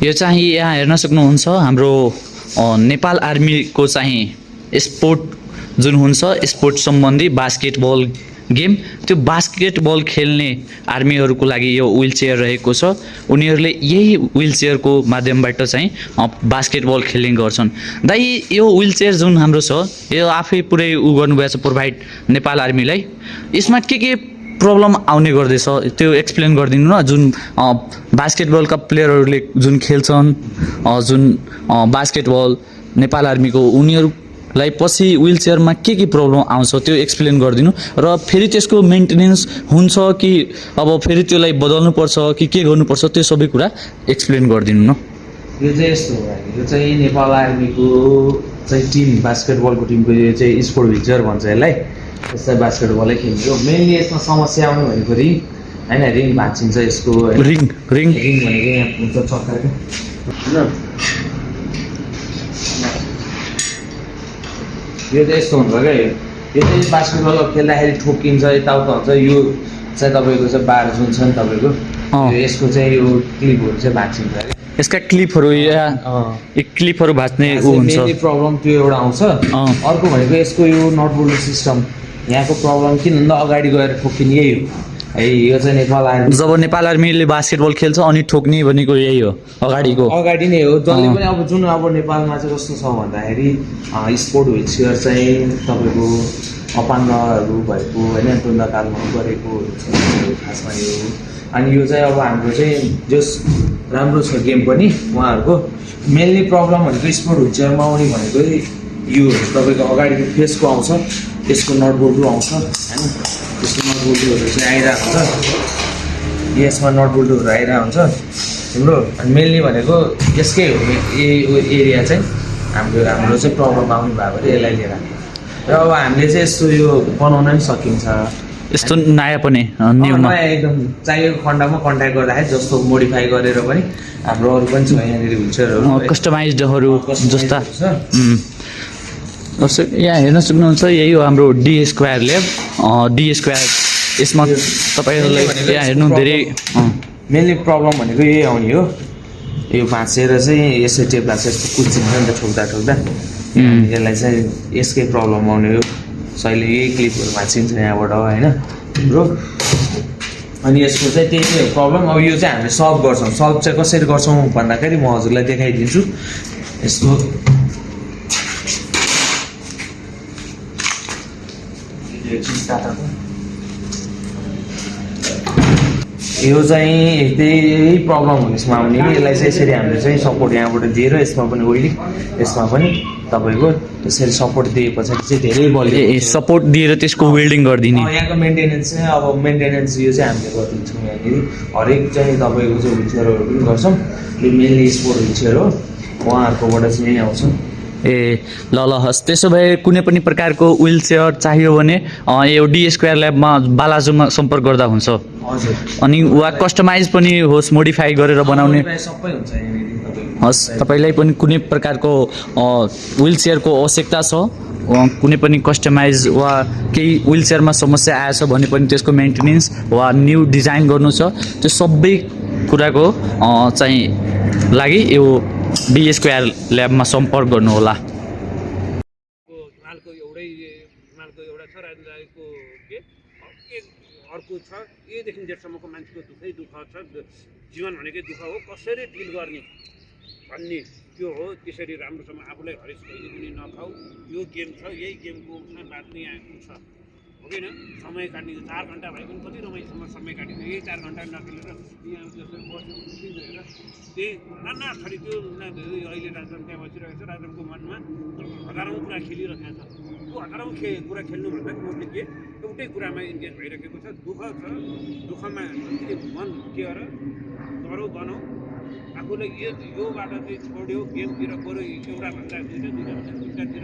यो चाहिँ यहाँ हेर्न सक्नुहुन्छ हाम्रो नेपाल आर्मीको चाहिँ स्पोर्ट जुन हुन्छ स्पोर्ट सम्बन्धी बास्केटबल गेम, त्यो बास्केटबल खेल्ने आर्मीहरूको लागि यो व्हील चेयर रहेको छ। उनीहरूले यही व्हील चेयरको माध्यमबाट चाहिँ बास्केटबल खेल्ने गर्छन्। दाइ यो व्हील चेयर जुन हाम्रो छ यो आफै पुरै गर्नुभएको छ प्रोभाइड नेपाल आर्मीलाई। यसमा के प्रब्लम आउने गर्दैछ त्यो एक्सप्लेन गरिदिनु न। जुन बास्केटबलका प्लेयरहरूले जुन खेल्छन् जुन बास्केटबल नेपाल आर्मीको, उनीहरूलाई पछि व्हील चेयरमा के प्रब्लम आउँछ त्यो एक्सप्लेन गरिदिनु। र फेरि त्यसको मेन्टेनेन्स हुन्छ कि अब फेरि त्यसलाई बदल्नु पर्छ कि के गर्नुपर्छ त्यो सबै कुरा एक्सप्लेन गरिदिनु न। यो चाहिँ यस्तो हो, यो चाहिँ नेपाल आर्मीको चाहिँ टिम, बास्केटबलको टिमको यो चाहिँ स्पोर्ट व्हील चेयर भन्छ यसलाई। यसलाई बास्केटबलै खेल्ने हो। मेनली यसमा समस्या आउनु भनेको रिङ होइन, रिङ भाँचिन्छ यसको। रिङ रिङ रिङ भनेको यहाँ हुन्छ चक्काको होइन। यो चाहिँ यस्तो हुन्छ क्या, यो चाहिँ बास्केटबल खेल्दाखेरि ठोकिन्छ, यताउता हुन्छ। यो चाहिँ तपाईँको चाहिँ बार जुन छ नि तपाईँको, यसको चाहिँ यो क्लिपहरू चाहिँ भाँचिन्छ क्या। यसका क्लिपहरू या क्लिपहरू भाँच्ने ऊ हुन्छ। मेनली प्रब्लम त्यो एउटा आउँछ। अर्को भनेको यसको यो नट बोल्ड सिस्टम, यहाँको प्रब्लम किन भन्दा अगाडि गएर ठोकिने यही हो है। यो चाहिँ नेपाल आर्मी, जब नेपाल आर्मीले बास्केटबल खेल्छ अनि ठोक्ने भनेको यही हो, अगाडि नै हो। जसले पनि अब जुन अब नेपालमा चाहिँ कस्तो छ भन्दाखेरि स्पोर्ट व्हील चेयर चाहिँ तपाईँको अपाङ्गहरू भएको होइन, द्वन्द्वकालमा गरेको खासमा यो। अनि यो चाहिँ अब हाम्रो चाहिँ जस राम्रो छ गेम पनि उहाँहरूको। मेनली प्रब्लम भनेको स्पोर्ट व्हील चेयरमा आउने भनेको यो तपाईँको अगाडिको फेसको आउँछ, यसको नट बोल्टु आउँछ होइन। यसको नट बोल्टुहरू चाहिँ आइरहेको हुन्छ, यसमा नट बोल्टुहरू आइरहेको हुन्छ तिम्रो। अनि मेनली भनेको यसकै हो एरिया चाहिँ हाम्रो चाहिँ प्रब्लम आउने भएको अरे यसलाई लिएर। र अब हामीले चाहिँ यस्तो यो बनाउन पनि सकिन्छ, यस्तो नयाँ पनि न्यूमा एकदम चाहिएको खण्डमा कन्ट्याक्ट गर्दाखेरि जस्तो मोडिफाई गरेर पनि हाम्रो अरू पनि छ यहाँनिर व्हील चेयरहरू कस्टमाइज्डहरू जस्ता। यहाँ हेर्न सक्नुहुन्छ यही हो हाम्रो D square lab. D square यसमा तपाईँहरूलाई यहाँ हेर्नु धेरै मेनली प्रब्लम भनेको यही आउने हो। यो भाँचेर चाहिँ यसै टेप्ला चाहिँ यस्तो कुच्चिन्छ नि त ठोक्दा यसलाई चाहिँ यसकै प्रब्लम आउने हो। सहिले यही क्लिपहरू भाँचिन्छ यहाँबाट होइन तिम्रो। अनि यसको चाहिँ त्यही चाहिँ प्रब्लम। अब यो चाहिँ हामीले सल्भ गर्छौँ। सल्भ चाहिँ कसरी गर्छौँ भन्दाखेरि म हजुरलाई देखाइदिन्छु। यसको यो चाहिँ त्यही प्रब्लम हुने यसमा आउने कि यसलाई चाहिँ यसरी हामीले चाहिँ सपोर्ट यहाँबाट दिएर यसमा पनि ओइलिङ यसमा पनि तपाईँको यसरी सपोर्ट दिए पछाडि चाहिँ धेरै बलियो सपोर्ट दिएर त्यसको वेल्डिङ गरिदिने। यहाँको मेन्टेनेन्स चाहिँ अब मेन्टेनेन्स यो चाहिँ हामीले गरिदिन्छौँ यहाँनिर। हरेक चाहिँ तपाईँको चाहिँ व्हील चेयरहरू पनि गर्छौँ। यो मेनली स्पोर्ट व्हील चेयर हो, उहाँहरूकोबाट चाहिँ यहीँ आउँछ। ल हस्, त्यसो भए कुनै पनि प्रकारको व्हील चेयर चाहियो भने यो डी स्क्वायर ल्याबमा बालाजुमा सम्पर्क गर्दा हुन्छ। हजुर। अनि वा कस्टमाइज पनि होस्, मोडिफाई गरेर बनाउने सबै हुन्छ यहाँनिर। हस्, तपाईँलाई पनि कुनै प्रकारको व्हील चेयरको आवश्यकता छ, कुनै पनि कस्टमाइज वा केही व्हील चेयरमा समस्या आएछ भने पनि त्यसको मेन्टेनेन्स वा न्यू डिजाइन गर्नु छ, त्यो सबै कुराको चाहिँ लागि यो डी स्क्वायर ल्याबमा सम्पर्क गर्नुहोला। अर्को छ यदेखि जेठसम्मको मान्छेको दुःखै दुःख छ। जीवन भनेकै दुःख हो, कसरी डिल गर्ने भन्ने त्यो हो। त्यसरी राम्रोसँग आफूलाई हरेस कहिले पनि नखाऊ। यो गेम छ, यही गेमको बाँच्ने आएको छ हो किन। समय काट्ने 4 घन्टा भए पनि कति रमाइलोसँग समय काटिन्छ। यही 4 घन्टा नखेलेर यहाँ जसरी बसेको हेरेर त्यही नाना थरी त्यो अहिले राजन त्यहाँ बसिरहेको छ। राजनको मनमा हजारौँ कुरा खेलिरहेको छ। त्यो हजारौँ कुरा खेल्नुभन्दा उसले के एउटै कुरामा इन्गेज भइरहेको छ। दुःख छ, दुःखमा जतिले मन के गर गरौँ बनाऊ। आफूलाई यो बाटो चाहिँ छोड्यो, गेमतिर गऱ्यो, एउटा भन्दा दुईवटा, दुईवटा भन्दा तिनवटातिर